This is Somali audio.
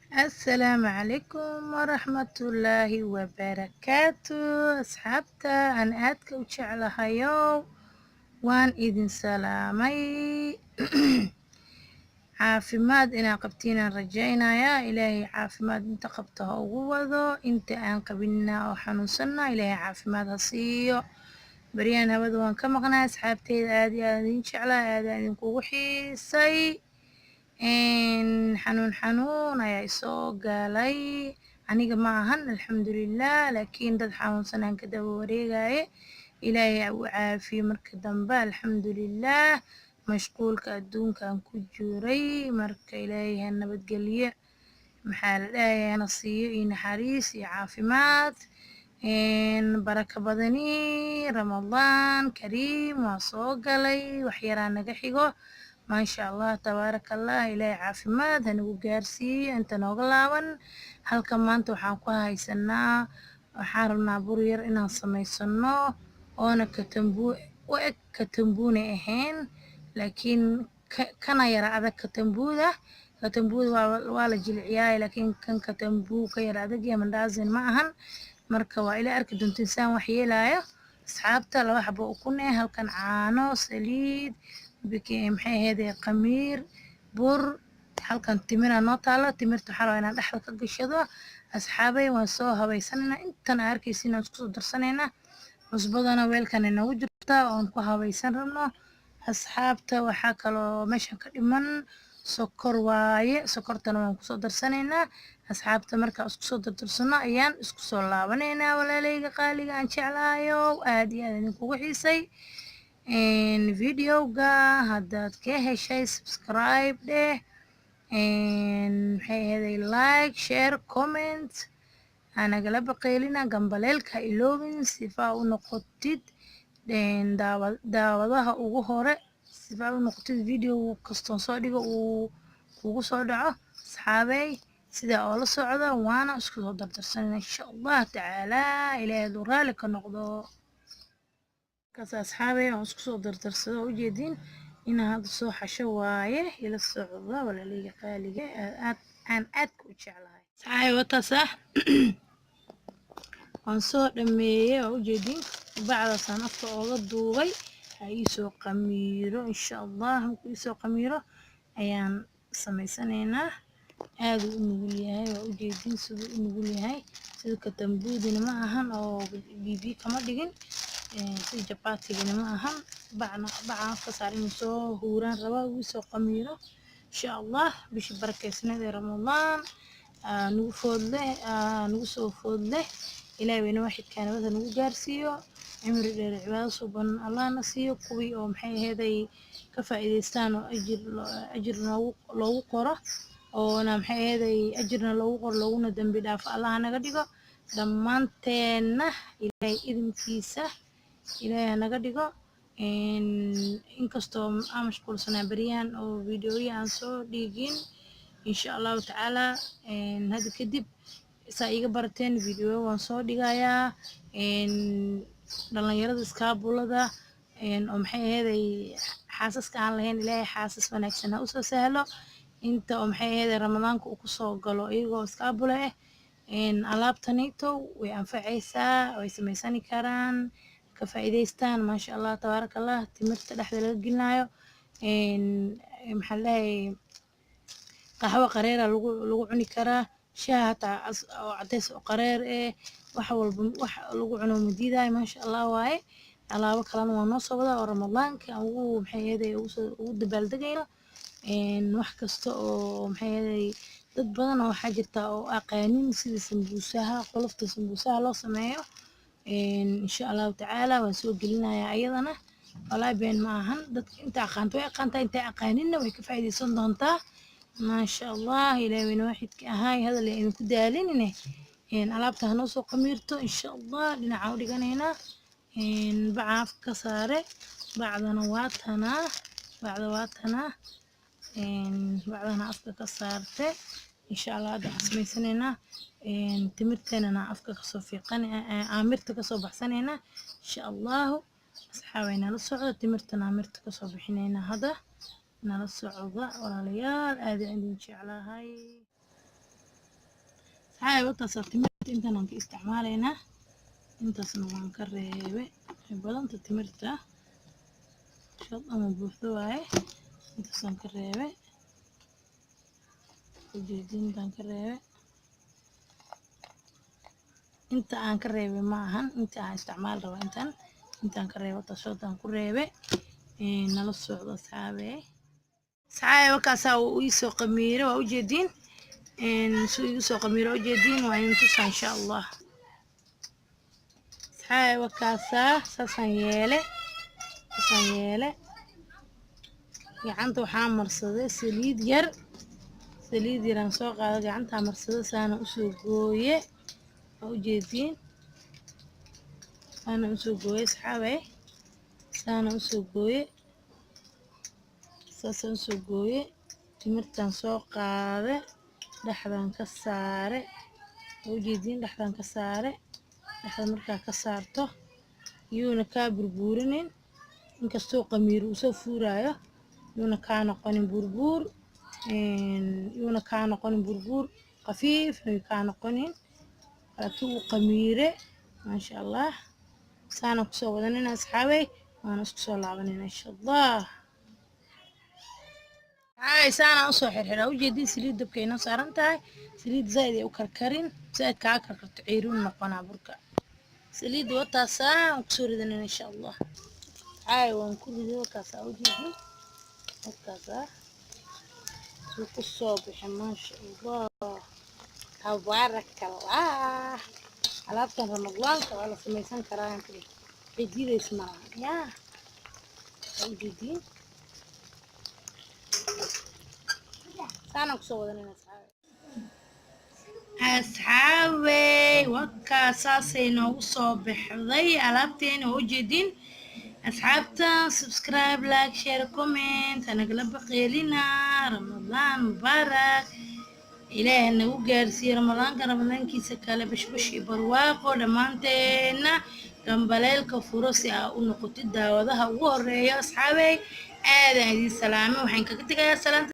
Asalaamu calaykum waraxmatullaahi wabarakaatu. Asxaabta aan aadka u jeclahayow, waan idin salaamay. Caafimaad inaa qabtiinaan rajaynayaa. Ilaahay caafimaad inta qabto ha ugu wado, inta aan qabinna oo xanuunsanna Ilaahay caafimaad ha siiyo. Baryahan hawada waan ka maqnaa, asxaabteyda aad iyo aad idin jeclaa, aad aan idinkugu xiisay. Xanuun xanuun ayaa isoo galay. Aniga ma ahan, alxamdulilah, laakiin dad xanuunsan aan ka daba wareegaye. Ilaahay ha u caafiyo. Marka dambe, alxamdulilah, mashquulka adduunkaan ku jiray. Marka Ilaahay ha nabadgeliyo, maxaa la dhahayaa, hana siiyo iyo naxariis iyo caafimaad, baraka badani. Ramadaan kariim waa soo galay, wax yaraa naga xigo. Maasha Allah, tabaaraka Allah. Ilaahay caafimaad hanagu gaarsiiyo inta nooga laaban. Halka maanta waxaan ku haysanaa, waxaan rabnaa bur yar inaan samaysano oona katambu u eg, katambuuna ahayn, laakiin kana yara adag katambuuda. Katambuuda waa la jilciyaa, laakiin kan katambuu ka yara adag yahay. Mandaasin ma ahan. Marka waa ila arki doontiin saan wax yeelaayo, asxaabta. Laba xabo ukun eh halkan, caano, saliid, maxay ahayd, khamiir, bur. Halkan timiraa noo taalo. Timirta waxaa rabaa inaan dhexda ka gashado. Asxaabay, waan soo habaysanaynaa. Intan aa arkaysiin aan isku soo darsanaynaa. Cusbadana weelkan inoogu jirtaa oon ku habaysan rabno, asxaabta. Waxaa kaloo meeshan ka dhiman sokor waaye, sokortana waan kusoo darsanaynaa, asxaabta. Markaa isku soo dardarsano ayaan isku soo laabanaynaa. Walaalayga qaaliga aan jeclaayo, aad iyo aad idinkugu xiisay. Videoga haddaad ka heshay, subscribe dheh, maxay ahaday, like, share, comment hanagala baqeylina, gambaleelka ha iloobin, sifaa u noqotid daawadaha ugu hore, sifaa u noqotid video kastoon soo dhigo uu kugu soo dhaco. Asxaabey, sidaa oo la socda, waana isku soo dardarsanayna, insha Allah tacaala, Ilaahay hadduu raali ka noqdo. Kaas, asxaabey, waan isku soo dardarsado. Ujeedin inaa hadda soo xasho waaye. Ila socda, walaalayga qaaliga aad aan aadka u jeclahay. Asxaabey, wataas ah waan soo dhameeyey. Waa ujeedin, bacdaasaan afka ooga duubay. Ha iisoo qamiiro, insha Allah. Markuu iisoo qamiiro ayaan samaysanaynaa. Aaduu u nugul yahay, waa ujeedin siduu u nugul yahay. Sida katambuudina ma ahan oo bibiyo kama dhigin, sida jabaatigina ma ahan. Bacna bacaan afka saar inuu soo huuraan rabaa, uu soo qamiiro, insha Allah. Bishii barakeysneed ee Ramadaan nagu food leh, nagu soo food leh. Ilaahay weyne waaxidkaa nabada nagu gaarsiiyo, cimri dheer, cibaado suuban Allahna siiyo. Kuwii oo, maxay aheeday, ka faa'iidaystaan oo ajir noogu loogu qoro, oona, maxay aheeday, ajirna loogu qoro, looguna dambi dhaafo, Allah naga dhigo dhammaanteenna. Ilaahay idinkiisa, Ilaahay naga dhigo. Inkastoo aan mashquulsanaa baryahan oo videoya aan soo dhigin, insha Allahu tacaala, hadda kadib saa iga barateen video waan soo dhigayaa. Dhalinyarada iskaabulada oo, maxay aheeday, xaasaska aan lahayn, Ilaahay xaasas wanaagsan ha usoo sahlo. Inta oo, maxay aheeday, Ramadaanka uu kusoo galo iyagoo iskaabula ah, alaabtanito way anfacaysaa, way samaysani karaan, ka faa'iidaystaan. Maasha Allah, tabaaraka Allah. Timirta dhexda laga gelinayo, maxaa la dhahay, qaxwo qareera lagu cuni karaa, shaaha hataa oo cadeys oo qareer eh, wax walba wax lagu cuno ma diidayo. Maasha Allah waaye. Alaabo kalena waa noo soo wadaa oo Ramadaanka aan ugu, maxay ahayd, ugu soo ugu dabaaldegayno. Wax kasta oo, maxay ahayd, dad badan oo waxaa jirta oo aqaanin sida sambuusaha, qolofta sambuusaha loo sameeyo. Insha Allahu tacaala waan soo gelinayaa ayadana. Walaahi been ma ahan, dadka inta aqaanto way aqaantaa, inta aqaaninna way ka faa'iidaysan doontaa, maasha Allah. Ilaahay weyne waaxidka ahaay, hadal yaa idinku daalinine. Alaabta hanoo soo qamiirto, insha Allah. Dhinacaan u dhiganaynaa, bacaan afka ka saare. Bacdana waa tanaa, bacda waa tanaa, bacdana afka ka saarte, insha Allah. Hadda waxaan samaysanaynaa timirteenana afka kasoo fiiqan, aamirta kasoo baxsanaynaa, insha Allahu. Asxaabay, nala socda. Timirtana aamirta kasoo bixinaynaa hadda. Nala socda, walaalayaal, aad aan idin jeclahay. Saxaabay, wataas timirta intaan aan ka isticmaalaynaa, intaasna waan ka reebay. Way badanta timirta, shod ama buuxdo waaye. Intaasaan ka reebay, ujeedin intaan ka reebay. Inta aan ka reebay ma ahan inta aan isticmaal rabo. Intaan intaan ka reebay wataas shoodaan ku reebay. Nala socdo, asxaabe. Asxaabe, wakaasaa uu iisoo qamiire, waa ujeediin suu igu soo qamiire, ujeediin. Waa idin tusaa insha Allah. Asxaabe, wakaasaa saasaan yeele, saasaan yeele. Gacanta waxaa marsaday saliid yar, saliid yaraan soo qaado, gacantaa marsaday, saana usoo gooye, waa ujeediin, saana usoo gooye. Asxaabe, saana usoo gooye, saasaan usoo gooye. Timirtaan soo qaade, dhexdaan ka saare, waa ujeediin, dhexdaan ka saare. Dhexda markaa ka saarto, yuuna kaa burbuurinin. Inkastoo qamiir uu soo fuuraayo, yuuna kaa noqonin burbuur, yuuna kaa noqonin burbuur khafiifna yu kaa noqonin, laakiin uu qamiire, maasha Allah. Saana kusoo wadanina, asxaabey, waana isku soo laabanina insha Allah. Ay, saana usoo xirxiraa, ujeedin. Saliid dabka inoo saaran tahay, saliid zaaid ay u karkarin, zaaid kaa karkarto ceyriin noqonaa burka. Saliidda wataasaa waan kusoo ridanina insha Allah. Ay, waan ku riday, wakaasaa, ujeedin, wakaasaa suu ku soo bixi, maasha Allah, tabaaraka Allah. Alaabtan Ramadaanka waa la samaysan karaa, waxay diidaysa malaha yaa, waa ujeediin. Saanaan kusoo wadanina, asxaabe. Asxaabey, wakaa saasay noogu soo baxday alaabteena, waa ujeediin. Asxaabta, subscribe, like, share, comment hanagala baqeelina. Ramadaan mubaarak. Ilaahay nagu gaarsiiye Ramadaanka ramadaankiisa kale bashbash iyo barwaaqo dhammaanteena. Gambaleelka furo si aa u noqotid daawadaha ugu horeeya. Asxaabey, aadaan idiin salaamay, waxaan kaga tegayaa salaanta.